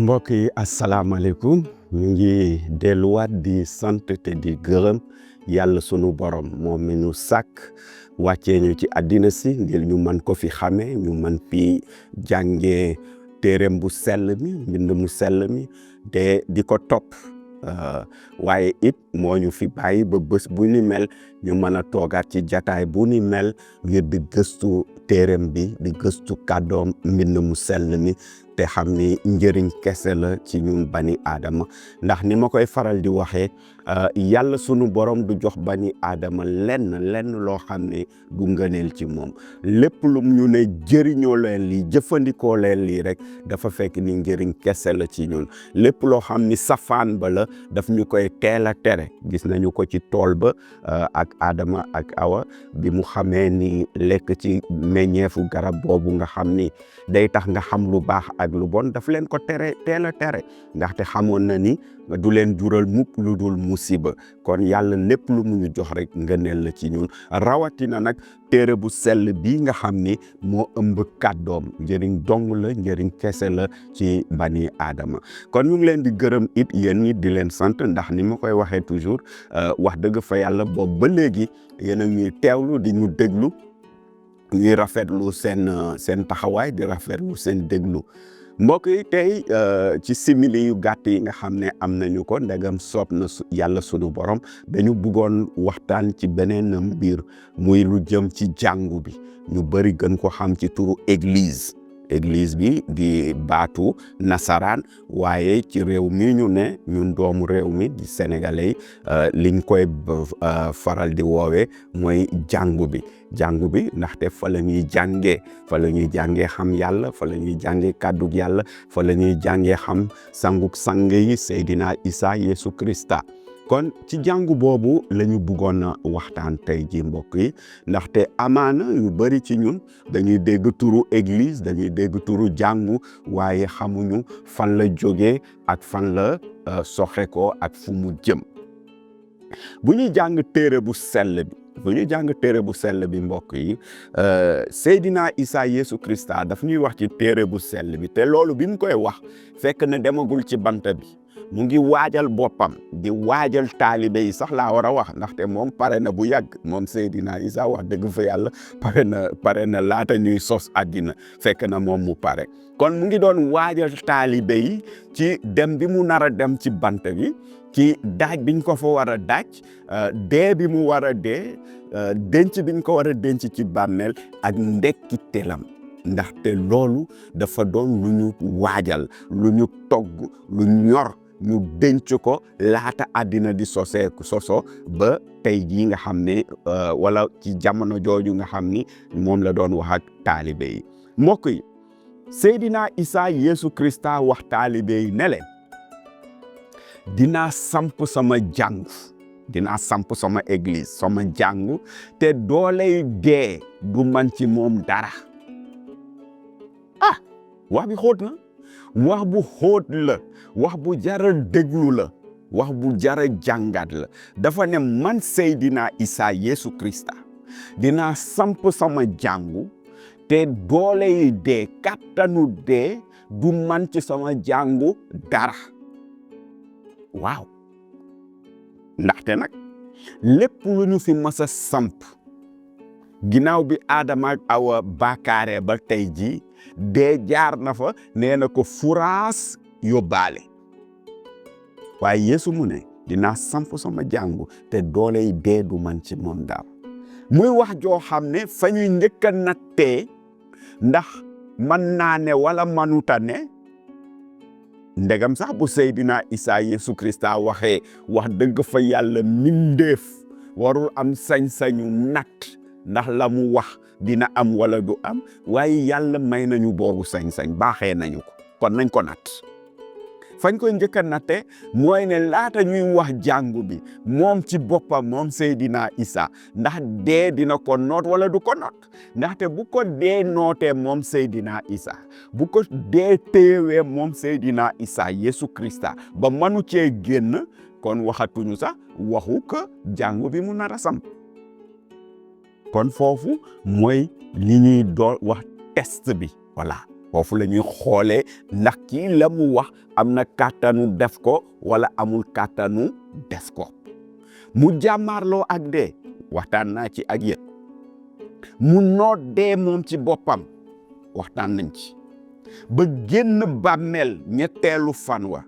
mbokk yi asalaamaaleykum ñu ngi delluwaat di sant te di gërëm yàlla sunu borom moom mi ñu sàkk wàccee ñu ci àddina si ngir ñu mën ko fi xamee ñu mën fi jàngee téereem bu sell mi mbind mu sell mi te di ko topp waaye it moo ñu fi bàyyi ba bés bu ni mel ñu mën a toogaat ci jataay bu ni mel ngir di gëstu téereem bi di gëstu kàddoom mbind mu sell mi te xam ni njëriñ kese la ci ñun bani aadama ndax ni ma koy faral di waxee yàlla sunu borom du jox bani aadama lenn loo xam ne du ngëneel ci moom lépp lu ñu ne jëriñoo leen lii jëfandikoo leen lii rek dafa fekk ni njëriñ kese la ci ñun lépp loo xam ni safaan ba la daf ñu koy teel a tere gis nañu ko ci tool ba ak Adama ak Awa bi mu xamee ni lekk ci meññeefu garab boobu nga xam ni day tax nga xam lu baax ak lu bon daf leen ko tere teel a tere ndaxte xamoon na ni du leen jural mukk lu dul musiba kon yàlla lépp lu mu ñu jox rek ngëneel la ci ñun rawatina nag téere bu sell bii nga xam ni moo ëmb kàddoom njëriñ dong la njëriñ kese la ci bani aadama kon ñu ngi leen di gërëm it yéen ñi di leen sant ndax ni ma koy waxee toujours wax dëgg fa yàlla boobu ba léegi yéen a ñuy teewlu di ñu déglu ñuy rafetlu seen taxawaay di rafetlu seen déglu mbokk yi tey ci simili yu gàtt yi nga xam ne am nañu ko ndegam soob na yàlla sunu borom dañu bëggoon waxtaan ci beneen mbir muy lu jëm ci jàngu bi ñu bëri gën ko xam ci turu église bi di baatu nasaraan waaye ci réew mi ñu ne ñun doomu réew mi di sénégalais liñ koy faral di woowee mooy jàngu bi ndaxte fa la ñuy jàngee xam yàlla fa la ñuy jàngee kàddug yàlla fa la ñuy jàngee xam sanguk sang yi Seydina Isa Yeesu Krista kon ci jàngu boobu la ñu bëggoon a waxtaan tey ji mbokk yi ndaxte amaana yu bëri ci ñun dañuy dégg turu église dañuy dégg turu jàngu waaye xamuñu fan la jógee ak fan la soxe ko ak fu mu jëm bu ñuy jàng téere bu sell bi mbokk yi Seydina Isa Yeesu Krista daf ñuy wax ci téere bu sell bi te loolu bi mu koy wax fekk na demagul ci bant bi mu ngi waajal boppam di waajal taalibe yi sax laa war a wax ndaxte moom pare na bu yàgg moom Seydina Isa wax dëgg fa yàlla pare na laata ñuy sos àddina fekk na moom mu pare kon mu ngi doon waajal taalibe yi ci dem bi mu nar a dem ci bant bi ci daaj biñ ko fa war a daaj dee bi mu war a dee denc biñ ko war a denc ci bàmmeel ak ndekki telam ndaxte loolu dafa doon lu ñu waajal lu ñu togg lu ñor ñu denc ko laata àddina di soso ba tey jii nga xam ne wala ci jamono jooju nga xam ni moom la doon wax ak taalibe yi mbokk yi Seydina Isa Yeesu Krista wax taalibe yi ne leen dinaa samp sama église sama jàngu te dooley dee du man ci moom dara wax bi xóot na wax bu xóot la wax bu jara déglu la wax bu jara jàngat la dafa ne man Seydina Isa Yeesu Krista dinaa samp sama jàngu te doole yi dee kattanu dee du man ci sama jàngu dara waaw ndaxte nag lépp lu ñu fi mas a samp ginnaaw bi Adama ak Awa baakaare ba tey jii dee jaar na fa nee na ko furaas yóbbaale waaye Yeesu mu ne dinaa samp sama jàngu te doole yi dee du man ci moom dara muy wax joo xam ne fa ñuy njëkk a nattee ndax mën naa ne wala manuta ne ndegam sax bu Seydina Isa Yeesu Krista waxee wax dëgg fa yàlla mindeef warul am sañ-sañu natt ndax la mu wax dina am wala du am waaye yàlla may nañu boobu sañ-sañ baaxee nañu ko kon nañ ko natt fañ koy njëkk a natte mooy ne laata ñuy wax jàngu bi moom ci boppam moom Seydina Isa ndax dee dina ko noot wala du ko noot ndaxte bu ko dee nootee moom Seydina Isa bu ko dee téewee moom Seydina Isa Yeesu Krista ba manu cee génn kon waxatuñu sax waxu ko jàngu bi mu nar a samp kon foofu mooy li ñuy doon wax test bi voilà foofu la ñuy xoolee ndax kii la mu wax am na kàttanu def ko wala amul kàttanu des ko mu jàmmaarloo ak dee waxtaan naa ci ak yéen mu noot dee moom ci boppam waxtaan nañ ci ba génn bàmmeel ñetteelu fan wa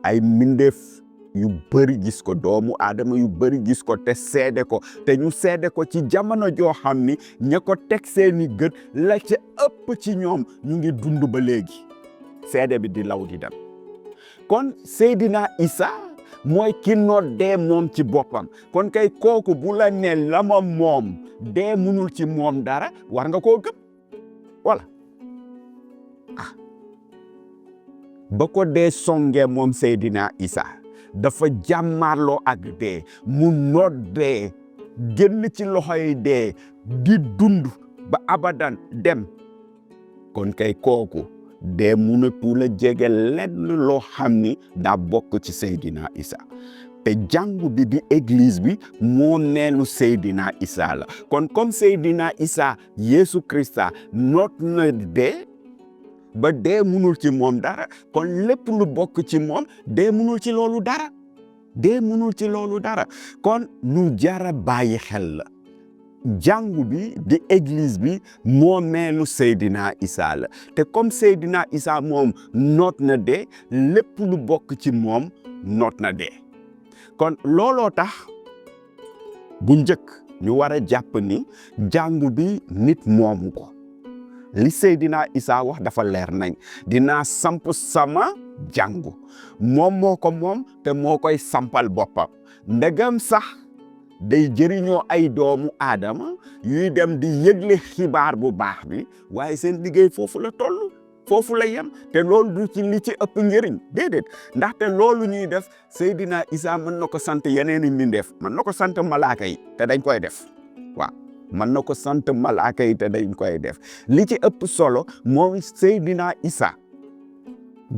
ay mbindeef yu bëri gis ko doomu aadama yu bëri gis ko te seede ko te ñu seede ko ci jamono joo xam ni ña ko teg seeni gët la ca ëpp ci ñoom ñu ngi dund ba léegi seede bi di law di dem kon Seydina Isa mooy ki noot dee moom ci boppam kon kay kooku bu la ne la ma moom dee munul ci moom dara war nga koo gëm voilà ba ko dee songee moom Seydina Isa dafa jàmmaarloo ak dee mu noot dee génn ci loxoy dee di dund ba abadan dem kon kay kooku dee mënatu la jege lenn loo xam ni daa bokk ci Seydina Isa te jàngu bi di église bi moo neelu Seydina Isa la kon comme Seydina Isa Yeesu Krista noot na dee ba dee mënul ci moom dara kon lépp lu bokk ci moom dee mënul ci loolu dara dee mënul ci loolu dara kon lu jara bàyyi xel la jàngu bi di église bi moo meelu Seydina Isa la te comme Seydina Isa moom noot na dee lépp lu bokk ci moom noot na dee kon looloo tax bu njëkk ñu war a jàpp ni jàngu bi nit moomu ko li Seydina Isa wax dafa leer nañ dinaa samp sama jàngu moom moo ko moom te moo koy sampal boppam ndegam sax day jëriñoo ay doomu aadama yuy dem di yëgle xibaar bu baax bi waaye seen liggéey foofu la toll foofu la yem te loolu du ci li ci ëpp njëriñ déedéet ndaxte loolu ñuy def Seydina Isa mën na ko sant yeneen i mbindeef mën na ko sant malaaka yi te dañ koy def waaw mën na ko sant malaaka yi te dañ koy def li ci ëpp solo mooy Seydina Isa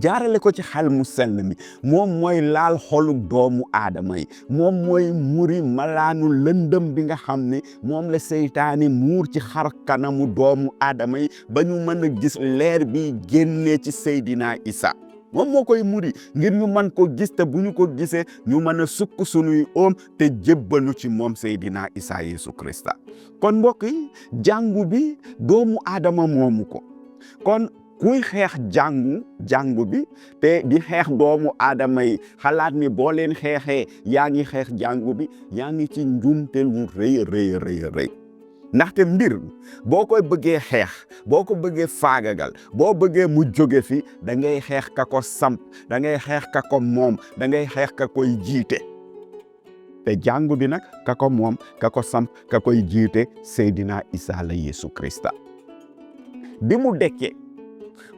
jaarale ko ci xel mu sell mi moom mooy laal xolu doomu aadama yi moom mooy muri malaanu lëndëm bi nga xam ne moom la seytaane muur ci xar kanamu doomu aadama yi ba ñu mën a gis leer bi génnee ci Seydina Isa moom moo koy muri ngir ñu mën ko gis te bu ñu ko gisee ñu mën a sukk sunuy oom te jébbalu ci moom Seydina Isa Yeesu Krista kon mbokk yi jàngu bi doomu aadama moomu ko kon kuy xeex jàngu bi te di xeex doomu aadama yi xalaat ni boo leen xeexee yaa ngi xeex jàngu bi yaa ngi ci njuumte lu rëy ndaxte mbir boo koy bëggee xeex boo ko bëggee faagagal boo bëggee mu jóge fi da ngay xeex ka ko samp da ngay xeex ka ko moom da ngay xeex ka koy jiite te jàngu bi nag ka ko moom ka ko samp ka koy jiite Seydina Isa la Yeesu Krista bi mu dekkee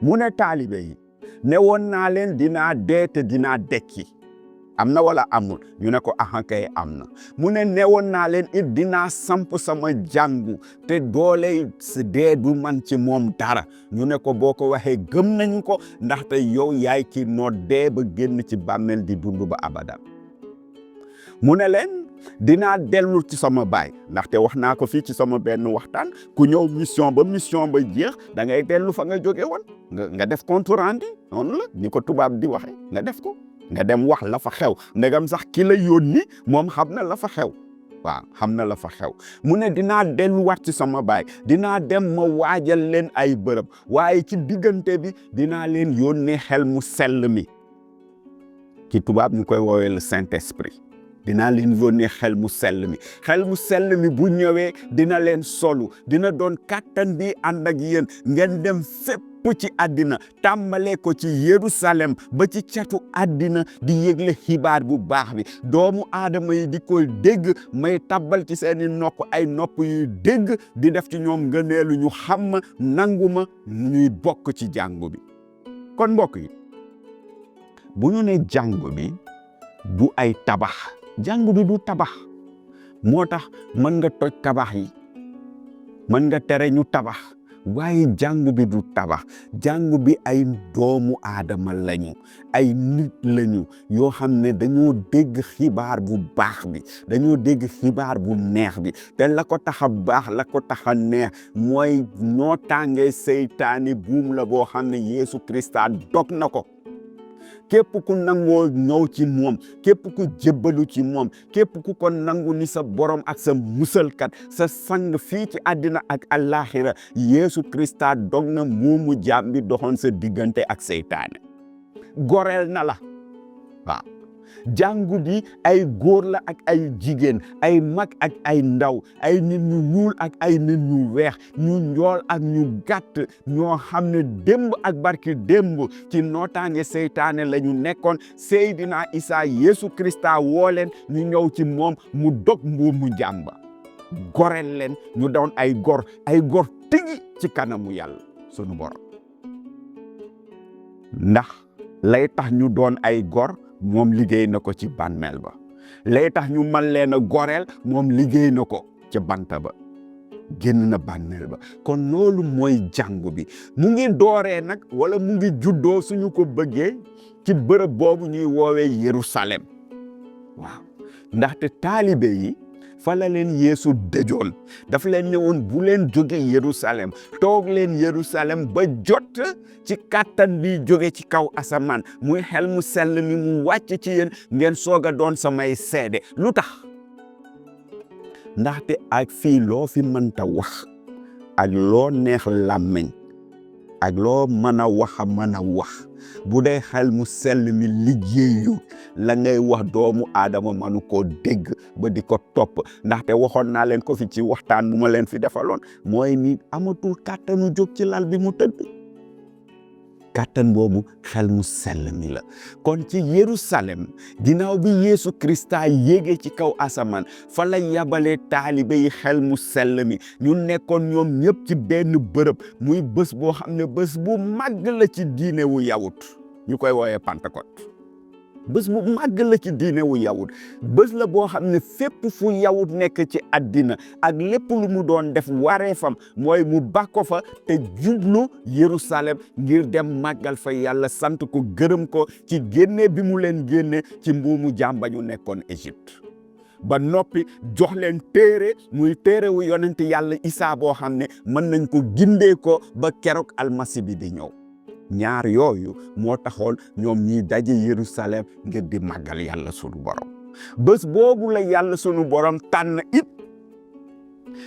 mu ne taalibe yi ne woon naa leen dinaa dee te dinaa dekki am na wala amul ñu ne ko kay am na mu ne newoon naa leen it dinaa samp sama jàngu te doole dee du man ci moom dara ñu ne ko boo ko waxee gëm nañu ko ndaxte yow yaay ki noo dee ba génn ci bàmmeel di dund ba abadan mu ne leen dinaa dellu ci sama baay ndaxte wax naa ko fii ci sama benn waxtaan ku ñëw mission ba jeex da ngay dellu fa nga jóge woon nga def compte rendu noonu la ni ko tubaab di waxee nga def ko nga dem wax la fa xew ndegam sax ki la yónni moom xam na la fa xew waaw xam na la fa xew mu ne dinaa delluwaat ci sama baay dinaa dem ma waajal leen ay bërëb waaye ci diggante bi dinaa leen yónnee xel mu sell mi ki tubaab ñu koy woowee le Saint-Esprit dinaa leen yónnee xel mu sell mi bu ñëwee dina leen solu dina doon kàttan bi ànd ak yéen ngeen dem fépp ci àddina tàmbalee ko ci Yerusalem ba ci catu àddina di yëgle xibaar bu baax bi doomu aadama yi di koy dégg may tabbal ci seeni nopp ay nopp yuy dégg di def ci ñoom ngëneelu ñu xam ma nangu ma ñuy bokk ci jàngu bi kon mbokk yi bu ñu ne jàngu bi du ay tabax jàngu bi du tabax moo tax mën nga toj tabax yi mën nga tere ñu tabax waaye jàngu bi du tabax jàngu bi ay doomu aadama lañu ay nit lañu yoo xam ne dañoo dégg xibaar bu baax bi dañoo dégg xibaar bu neex bi te la ko tax a baax la ko tax a neex mooy nootaange seytaane buum la boo xam ne Yeesu Krista dog na ko képp ku nangoo ñëw ci moom képp ku jébbalu ci moom képp ku ko nangu ni sa borom ak sa musalkat sa sang fii ci àddina ak àllaaxira Yeesu Krista dog na moomu jaam bi doxoon sa diggante ak seytaane goreel na la waaw jàngu bi ay góor la ak ay jigéen ay mag ak ay ndaw ay nit ñu ñuul ak ay nit ñu weex ñu njool ak ñu gàtt ñoo xam ne démb ak barki démb ci nootaange seytaane la ñu nekkoon Seydina Isa Yeesu Krista woo leen ñu ñëw ci moom mu dog mbuumu jàmba goreel leen ñu doon ay gor tigi ci kanamu yàlla sunu borom ndax lay tax ñu doon ay gor moom liggéey na ko ci bàmmeel ba lay tax ñu man leen a goreel moom liggéey na ko ci banta ba génn na bàmmeel ba kon loolu mooy jàngu bi mu ngi dooree nag wala mu ngi juddoo suñu ko bëggee ci bërëb boobu ñuy woowee Yerusalem waaw ndaxte taalibe yi fa la leen Yeesu dëjoon daf leen ne woon bu leen jóge Yerusalem toog leen Yerusalem ba jot ci kàttan bi jóge ci kaw asamaan muy xel mu sell mi mu wàcc ci yéen ngeen soog a doon samay seede lu tax ndaxte ak fii loo fi mënta wax ak loo neex làmmiñ ak loo mën a wax bu dee xel mu sell mi liggéeyu la ngay wax doomu aadama mënu koo dégg ba di ko topp ndaxte waxoon naa leen ko fi ci waxtaan bu ma leen fi defaloon mooy ni amatul kàttanu jóg ci lal bi mu tëdd kàttan boobu xel mu sell mi la kon ci Yerusalem ginnaaw bi Yeesu Krista yéege ci kaw asamaan fa la yabalee taalibe yi xel mu sell mi ñu nekkoon ñoom ñëpp ci benn bërëb muy bés boo xam ne bés bu màgg la ci diine wu yawut ñu koy wooyee Pentecôte bés bu màgg la ci diine wu yawut bés la boo xam ne fépp fu yawut nekk ci àddina ak lépp lu mu doon def wareefam mooy mu bàkko fa te jublu Yerusalem ngir dem màggal fa yàlla sant ko gërëm ko ci génne bi mu leen génne ci mbuumu jàmba ñu nekkoon Égypte ba noppi jox leen téere muy téere wu yonent yàlla Isaa boo xam ne mën nañ ko gindee ko ba keroog almasi bi di ñëw ñaar yooyu moo taxoon ñoom ñiy daje Yerusalem ngir di màggal yàlla sunu borom bés boobu la yàlla sunu borom tànn it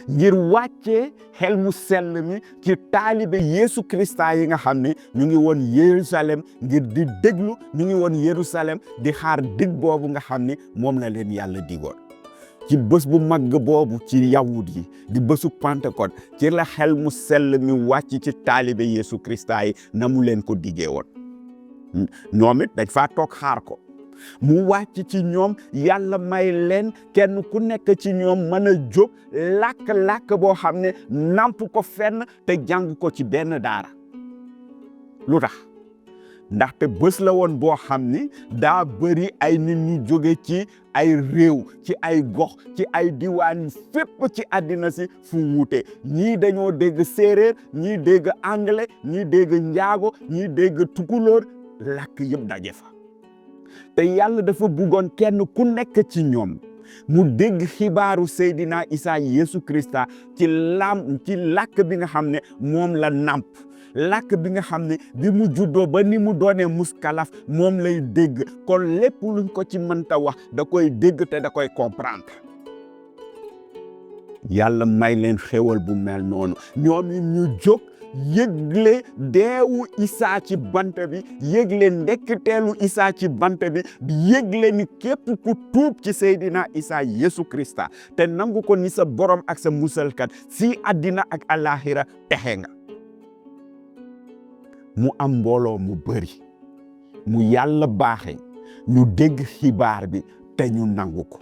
ngir wàccee xel mu sell mi ci taalibe Yeesu Krista yi nga xam ne ñu ngi woon Yerusalem ngir di déglu ñu ngi woon Yerusalem di xaar dig boobu nga xam ne moom la leen yàlla digoon ci bés bu màgg boobu ci yawut yi di bésu Pentecôte ci la xel mu sell mi wàcc ci taalibe Yeesu Krista yi na mu leen ko diggee woon ñoom it dañ faa toog xaar ko mu wàcc ci ñoom yàlla may leen kenn ku nekk ci ñoom mën a jóg làkk boo xam ne namp ko fenn te jàng ko ci benn daara lu tax ndaxte bés la woon boo xam ni daa bëri ay nit ñu jóge ci ay réew ci ay gox ci ay diwaan fépp ci àddina si fu wuute ñii dañoo dégg séeréer ñii dégg anglais ñii dégg njaago ñii dégg tukulóor làkk yëpp daje fa te yàlla dafa bëggoon kenn ku nekk ci ñoom mu dégg xibaaru Seydina Isa Yeesu Krista ci làkk bi nga xam ne moom la namp làkk bi nga xam ne bi mu juddoo ba ni mu doonee muskalaf moom lay dégg kon lépp luñ ko ci mënta wax da koy dégg te da koy comprendre yàlla may leen xéwal bu mel noonu ñoom ñu jóg yëgle deewu Isaa ci bant bi yëgle ndekketeelu Isaa ci bant bi yëgle ni képp ku tuub ci Seydina Isaa Yeesu Krista te nangu ko ni sa borom ak sa musalkat fii àddina ak àllaaxira texe nga mu am mbooloo mu bëri mu yàlla baaxe ñu dégg xibaar bi te ñu nangu ko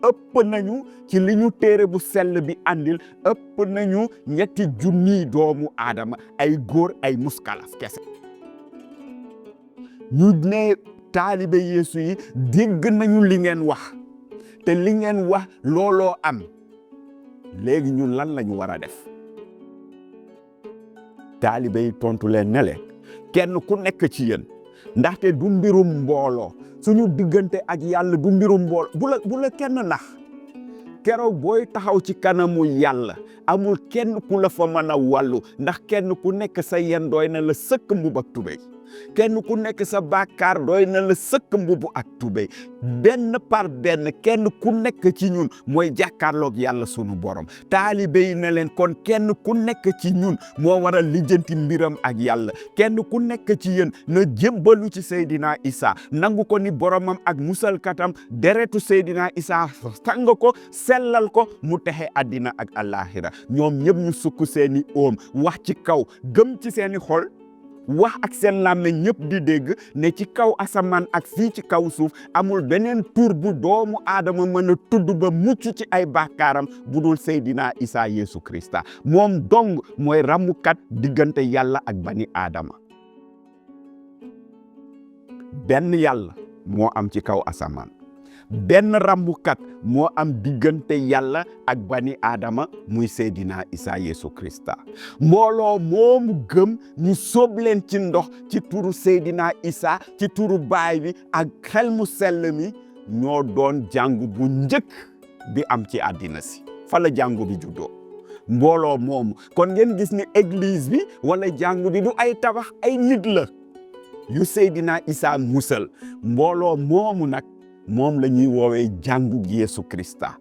ëpp nañu ci li ñu téere bu sell bi andil ëpp nañu 3,000 doomu aadama ay góor ay muskalaf kese ñu ne taalibe Yeesu yi dégg nañu li ngeen wax te li ngeen wax looloo am léegi ñun lan lañu war a def taalibe yi tontu leen ne leen kenn ku nekk ci yéen ndaxte du mbirum mbooloo suñu diggante ak yàlla du mbirum mbooloo bu la kenn nax keroog booy taxaw ci kanamu yàlla amul kenn ku la fa mën a wàllu ndax kenn ku nekk sa yen doy na la sëkk mbubb ak tubéy kenn ku nekk sa bàkkaar doy na la sëkk mbubb ak tubéy benn par benn kenn ku nekk ci ñun mooy jàkkaarloog yàlla sunu borom taalibe yi ne leen kon kenn ku nekk ci ñun moo war a lijjanti mbiram ak yàlla kenn ku nekk ci yéen na jébbalu ci Seydina Isa nangu ko ni boromam ak musalkatam deretu Seydina Isa sang ko sellal ko mu texe àddina ak àllaaxira ñoom ñëpp ñu sukk seeni oom wax ci kaw gëm ci seeni xol wax ak seen làmmiñ ñëpp di dégg ne ci kaw asamaan ak fii ci kaw suuf amul beneen tur bu doomu aadama mën a tudd ba mucc ci ay bàkkaaram bu dul Seydina Isa Yeesu Krista moom dong mooy ramukat diggante yàlla ak bani aadama benn yàlla moo am ci kaw asamaan benn rambukat moo am diggante yàlla ak bani aadama muy Seydina Isa Yeesu Krista mbooloo moomu gëm ñu sóob leen ci ndox ci turu Seydina Isa ci turu baay bi ak xel mu sell mi ñoo doon jàngu bu njëkk bi am ci àddina si fa la jàngu bi juddoo mbooloo moomu kon ngeen gis ni église bi wala jàngu bi du ay tabax ay nit la yu Seydina Isa musal mbooloo moomu nag moom la ñuy woowee jàngu Yeesu Krista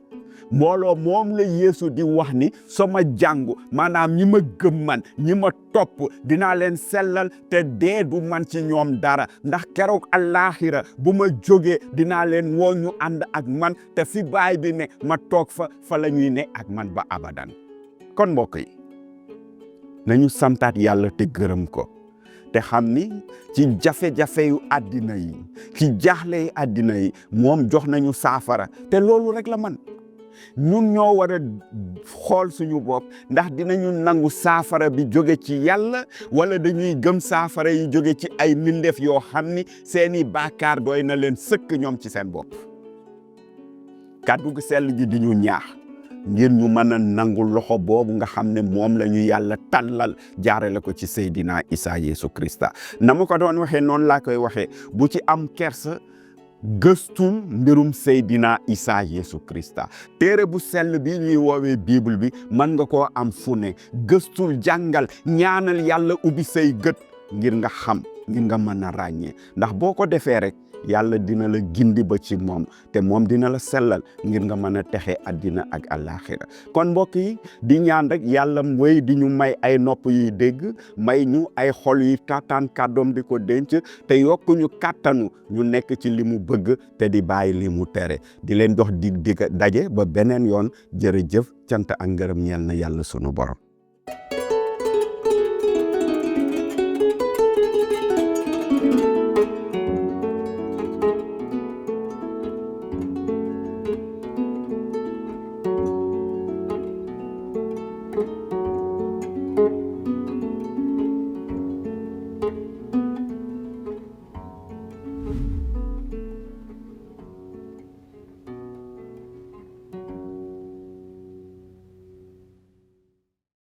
mbooloo moom la Yeesu di wax ni sama jàngu maanaam ñi ma gëm man ñi ma topp dinaa leen sellal te dee du man ci ñoom dara ndax keroog àllaaxira bu ma jógee dinaa leen woo ñu ànd ak man te fi baay bi ne ma toog fa la ñuy ne ak man ba abadan kon mbokk yi nañu santaat yàlla te gërëm ko te xam ni ci jafe-jafe yu àddina yi ci jaaxle yi àddina yi moom jox nañu saafara te loolu rek la man ñun ñoo war a xool suñu bopp ndax dinañu nangu saafara bi jóge ci yàlla wala dañuy gëm saafara yi jóge ci ay mbindeef yoo xam ni seeni bàkkaar doy na leen sëkk ñoom ci seen bopp kàddu gu sell gi di ñu ñaax ngir ñu mën a nangu loxo boobu nga xam ne moom la ñu yàlla tàllal jaarale ko ci Seydina Isa Yeesu Krista na ma ko doon waxee noonu laa koy waxee bu ci am kersa gëstul mbirum Seydina Isa Yeesu Krista téere bu sell bi ñuy woowee Bible bi mën nga koo am fu ne gëstul jàngal ñaanal yàlla ubbi say gët ngir nga xam ngir nga mën a ràññee ndax boo ko defee rek yàlla dina la gindi ba ci moom te moom dina la sellal ngir nga mën a texe àddina ak àllaaxira kon mbokk yi di ñaan rek yàlla mooy di ñu may ay nopp yuy dégg may ñu ay xol yuy taataan kàddoom di ko denc te yokku ñu kàttanu ñu nekk ci li mu bëgg te di bàyyi li mu tere di leen dox dig daje ba beneen yoon jërëjëf cant ak ngërëm ñeel na yàlla sunu borom